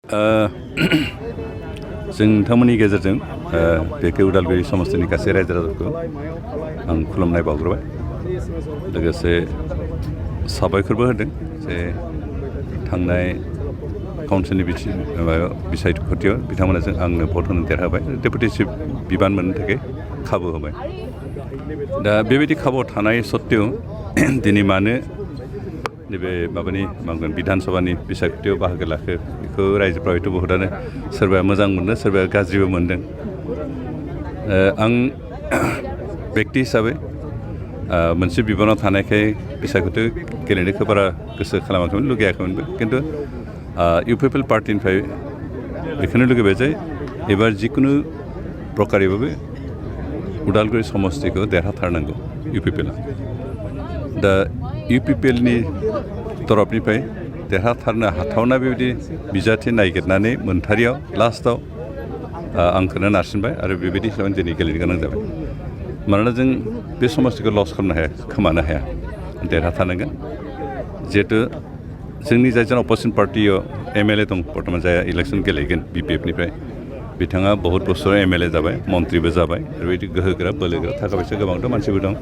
जों नोंथांमोननि गेजेरजों बेखौ उदालगुरि समस्तिनि गासै रायजो राजाफोरखौ आं खुलुमनाय बावग्रोबाय लोगोसे साबायखरबो होदों जे थांनाय काउन्सिलनि बिसायख'थियाव बिथांमोना आंनो भट होनो देरहाबाय डेपुटेसिप बिबान मोननो थाखाय खाबु होबाय दा बेबायदि खाबु थानाय सत्तेव दिनै मानो नैबे माबानि बिधान सभानि बिसायख'थियाव बाहागो लाखो बेखौ रायजोफ्रा हयथ' बहुतानो सोरबाया मोजां मोनदों सोरबाया गाज्रिबो मोनदों आं बेक्ति हिसाबै मोनसे बिबानाव थानायखाय बिसायख'थियाव गेलेनायखौ बारा गोसो खालामाखैमोन लुगैयाखैमोनबो खिन्थु इउ पि पि एल पार्टिनिफ्राय बेखौनो लुगैबाय जे एबार जिखुनु प्रकारेबाबो उदालगुरि समस्तिखौ देरहाथारनांगौ इउ पि पि एलआ दा इउ पि पि एलनि तरफनिफ्राय देरहाथारनो हाथावना बेबायदि बिजाथि नागिरनानै मोनथारियाव लास्टआव आंखौनो नारसिनबाय आरो बेबायदि हिसाबै दिनै गेलेनो गोनां जाबाय मानोना जों बे समस्तिखौ लस खालामनो हाया खोमानो हाया देरहाथारनांगोन जिहेतु जोंनि जायजों अपोजिसन पार्टियाव एम एल ए दं बर्थमान जाय इलेक्सन गेलेगोन बि पि एफनिफ्राय बिथाङा बहुत बोसोर एम एल ए जाबाय मन्त्रिबो जाबाय ओरैबायदि गोहोगोरा बोलोगोरा थाखा फैसा गोबां दं मानसिबो दं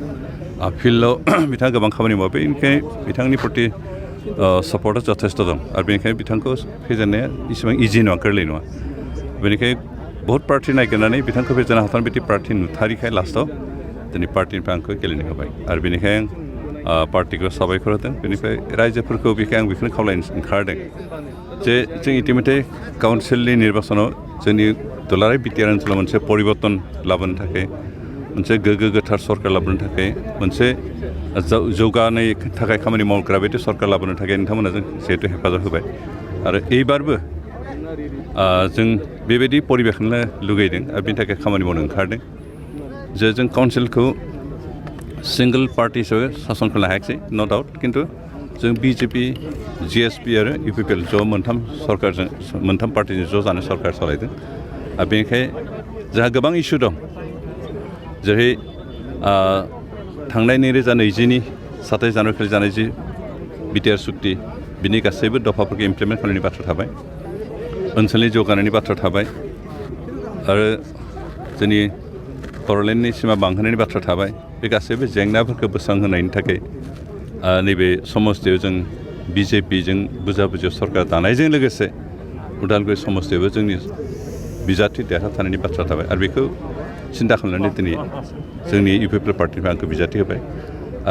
फिल्डआव बिथाङा गोबां खामानि मावबाय बेनिखायनो बिथांनि प्रति सापर्टआ जथेस्थ' दं आरो बेनिखायनो बिथांखौ फेजेननाया इसेबां इजि नङा गोरलै नङा बेनिखायनो बहुत पार्टि नागिरनानै बिथांखौ फेजेननो हाथावना बिदि पार्टि नुथारिखाय लास्टआव दिनै पार्टिनिफ्राय आंखौ गेलेनो होबाय आरो बेनिखायनो पार्टिखौ साबायखर होदों बेनिफ्राय रायजोफोरखौ बेखौनो खावलायनो ओंखारदों जे जों इतिमধ্যे काउन्सिलनि निर्बाचनाव जोंनि दुलाराय बिटिआर ओनसोलाव मोनसे परिबर्तन लाबोनो थाखाय मोनसे गोग्गो गोथार सरकार लाबोनो थाखाय मोनसे जौगानाय थाखाय खामानि मावग्रा बायदि सरकार लाबोनो थाखाय नोंथांमोना जों जिहेतु हेफाजाब होबाय आरो एबारबो जों बेबायदि परिबेखौनो लुगैदों आरो बेनि थाखाय खामानि मावनो ओंखारदों जे जों काउन्सिलखौ सिंगल पार्टि हिसाबै सासन खालामनो हायाखिसै न' डाउट खिन्थु जों बिजेपि जिएसपि आरो इउ पि पि एल ज' मोनथाम पार्टिजों ज' जानो सरकार सालायदों आरो बेनिखायनो जोंहा गोबां इसु दं जेरै थांनाय 2020नि 27 जानुवारिखालि जानाय जि बिटिआर सुक्ति बिनि गासैबो दफाफोरखौ इमप्लिमेन्ट खालामनायनि बाथ्रा थाबाय ओनसोलनि जौगानायनि बाथ्रा थाबाय आरो जोंनि बर'लेण्डनि सिमा बांहोनायनि बाथ्रा थाबाय बे गासैबो जेंनाफोरखौ बोस्रांहोनायनि थाखाय नैबे समस्तियाव जों बिजेपिजों बुजा-बुजा सरकार दानायजों लोगोसे उदालगुरि समस्तियावबो जोंनि बिजाथि देरहाथारनायनि बाथ्रा थाबाय आरो बेखौ सिन्था खालामनानै दिनै जोंनि इउ पि पि एल पार्टिनिफ्राय आंखौ बिजाथि होबाय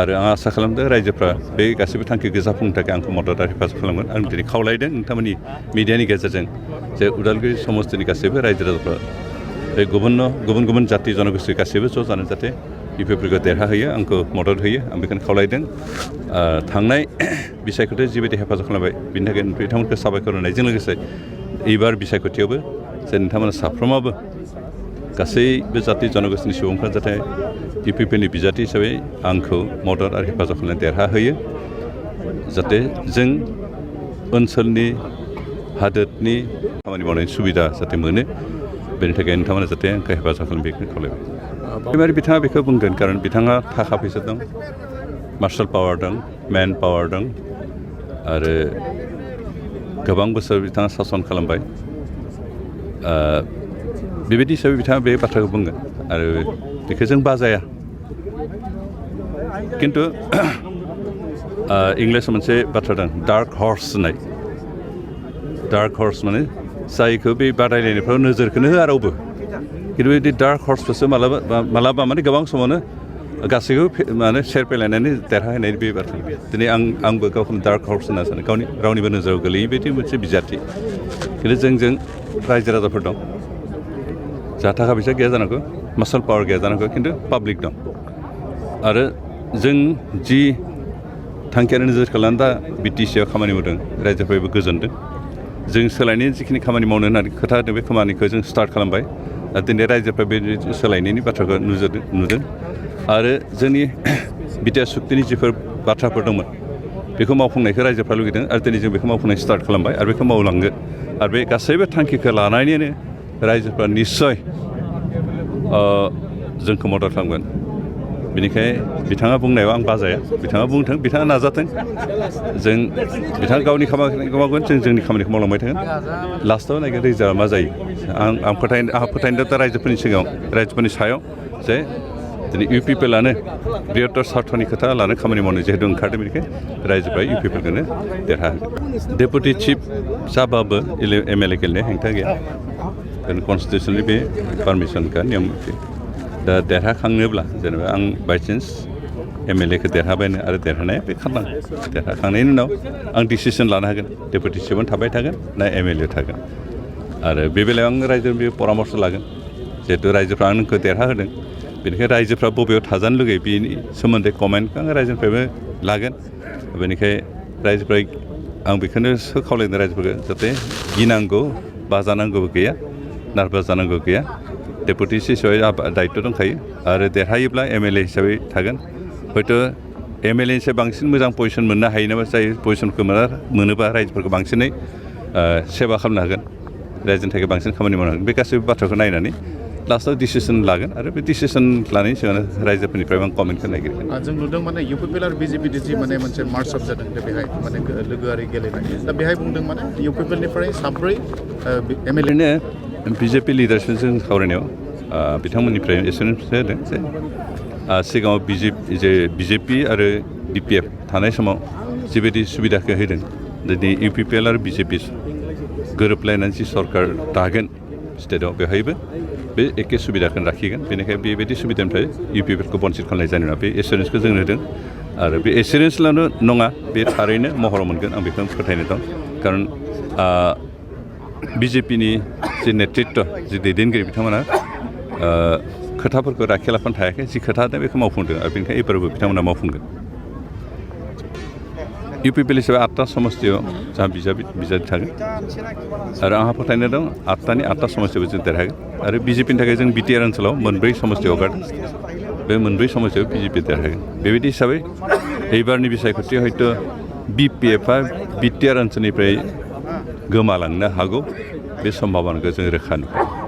आरो आं आसा खालामदों रायजोफ्रा बे गासैबो थांखिखौ जाफुंनो थाखाय आंखौ मदद आरो हेफाजाब खालामगोन आं दिनै खावलायदों नोंथांमोननि मिडियानि गेजेरजों जे उदालगुरि समस्तिनि गासैबो रायजो राजाफ्रा बे गुबुन जाथि जनगोष्ठी गासैबो ज' जानो जाहाथे इउ पि पि एलखौ देरहाहोयो आंखौ मदद होयो आं बेखौनो खावलायदों थांनाय बिसायख'थियाव जिबायदि हेफाजाब खालामबाय बिनि थाखाय बिथांमोनखौ साबायखर होनायजों लोगोसे एबार बिसायख'थियावबो जे नोंथांमोना साफ्रोमाबो गासैबो जाथि जनगोष्ठीनि सुबुंफ्रा जाहाथे इउ पि पि एलनि बिजाथि हिसाबै आंखौ मदद आरो हेफाजाब खालामनानै देरहाहोयो जाहाथे जों ओनसोलनि हादोरनि खामानि मावनायनि सुबिदा जाहाथे मोनो बेनि थाखाय नोंथांमोना जाहाथे आंखौ हेफाजाब खालामो बेखौ खावलायबाय बेबायदि बिथाङा बेखौ बुंगोन खारन बिथाङा थाखा फैसा दं मार्शेल पावार दं मेन पावार दं आरो गोबां बोसोर बिथाङा सासन खालामबाय बेबायदि हिसाबै बिथाङा बे बाथ्राखौ बुंगोन आरो बेखौ जों बाजाया खिन्थु इंलिसाव मोनसे बाथ्रा दं डार्क हर्स होननाय डार्क हर्स माने जायखौ बे बादायलायनायफ्राव नोजोरखौनो होआ रावबो खिन्थु बिदि डार्क हर्सफोरसो मालाबा माने गोबां समावनो गासैखौबो माने सेरपेलायनानै देरहाहोनाय बे बाथ्रा दिनै आंबो गावखौनो डार्क हर्स होनना सानो रावनिबो नोजोराव गोलैयै बायदि मोनसे बिजाथि खिन्थु जों रायजो राजाफोर दं जाहा थाखा फैसा गैया जानांगौ मार्शेल पावार गैया जानांगौ खिन्थु पाब्लिक दं आरो जों जि थांखियानो नोजोर खालामनानै दा बि टि सिआव खामानि मावदों रायजोफोराबो गोजोनदों जों सोलायनायनि जिखिनि खामानि मावनो होननानै खोथा होदों बे खामानिखौ जों स्टार्ट खालामबाय आरो दिनै रायजोफ्रा बे सोलायनायनि बाथ्राखौ नुदों आरो जोंनि बिटिआर सुक्तिनि जिफोर बाथ्राफोर दंमोन बेखौ मावफुंनायखौ रायजोफ्रा लुगैदों आरो दिनै जों बेखौ मावफुंनाय स्टार्ट खालामबाय आरो बेखौ मावलांगोन आरो बे गासैबो थांखिखौ लानानैनो रायजोफ्रा निस्सय जोंखौ मदद खालामगोन बेनिखायनो बिथाङा बुंनायाव आं बाजाया बिथाङा बुंथों बिथाङा नाजाथों जों बिथाङा गावनि खामानिखौ मावगोन जों जोंनि खामानिखौ मावलांबाय थागोन लास्टआव नायगोन रिजाल्टआ मा जायो आंहा फोथायनाय दा रायजोफोरनि सिगाङाव रायजोफोरनि सायाव जे दिनै इउ पि पि एलआनो बृहत्तर स्वार्थनि खोथा लानो खामानि मावनो जिहेतु ओंखारदों बेनिखायनो रायजोफ्रा इउ पि पि एलखौनो देरहागोन डेपुटि चिफ जाबाबो एम एल ए गेलेनाया हेंथा गैया कनस्टिटिउसननि बे पारमिसनखा नियम दा देरहाखांनोब्ला जेनेबा आं बायसान्स एम एल एखौ देरहाबायनो आरो देरहानाया बे खारनांगौ देरहाखांनायनि उनाव आं डिसिसन लानो हागोन डेपुटि चिफआनो थाबाय थागोन ना एम एल ए थागोन आरो बे बेलायाव आं रायजोनि बे परामर्श लागोन जिहेतु रायजोफ्रा आंखौ देरहाहोदों बेनिखायनो रायजोफ्रा बबेयाव थाजानो लुगैयो बेनि सोमोन्दै कमेन्टखौ आं रायजोनिफ्रायबो लागोन बेनिखायनो रायजोफ्रा आं बेखौनो खावलायदों रायजोफोरखौ जाहाथे गिनांगौ बाजानांगौबो गैया नार्भास जानांगौ गैया डेपुटि हिसाबै दायित्व दंखायो आरो देरहायोब्ला एम एल ए हिसाबै थागोन हयथ' एम एल ए निफ्राय बांसिन मोजां पजिसन मोननो हायो नामा जाय पजिसनखौ मोनोबा रायजोफोरखौ बांसिनै सेवा खालामनो हागोन रायजोनि थाखाय बांसिन खामानि मावनो हागोन बे गासैबो बाथ्राखौ नायनानै लास्टआव डिसिसन लागोन आरो बे डिसिसन लानायनि सिगांनो रायजोफोरनिफ्राय आं कमेन्टखौ नागिरगोन जों नुदों माने इउ पि पि एल आरो बिजेपि जि माने मोनसे मार्च आप जादों बेहाय माने लोगोआरि गेलेनाय दा बेहाय बुंदों माने इउ पि पि एलनिफ्राय 3 एम एल ए बिजेपि लिडारशिपजों सावरायनायाव बिथांमोननिफ्राय एसुरेन्स होदों जे सिगाङाव बिजेपि आरो बि पि एफ थानाय समाव जिबायदि सुबिदाखौ होदों दिनै इउ पि पि एल आरो बिजेपि गोरोबलायनानै जि सरकार दागोन स्टेटआव बेवहायबो बे एखे सुबिदाखौ लाखिगोन बेनिखायनो बेबायदि सुबिदानिफ्राय इउ पि पि एलखौ बनसित खालामनाय जानाय नङा बे एसुरेन्सखौ जों होदों आरो बे एसुरेन्सलानो नङा बे थारैनो महराव मोनगोन आं बेखौ फोथायनाय दं खारन बिजेपिनि जि नेतृत्व जि दैदेनगिरि बिथांमोना खोथाफोरखौ लाखिलाफानो थायाखै जि खोथा होदों बेखौ मावफुंदों आरो बेनिखायनो एबारबो बिथांमोना मावफुंगोन इउ पि पि एल हिसाबै 8टा समस्तियाव जोंहा बिजाथि थागोन आरो आंहा फोथायनाय दं 8टानि 8टा समस्तियावबो जों देरहागोन आरो बिजेपिनि थाखाय जों बिटिआर ओनसोलाव 4 समस्तियाव हगारदों बे 4 समस्तियाव बिजेपि देरहागोन बेबायदि हिसाबै एबारनि बिसायख'थियाव हयथ' बि पि एफआ बिटिआर ओनसोलनिफ्राय गोमालांनो हागौ बे सम्भाबनाखौ जों रोखा नुयो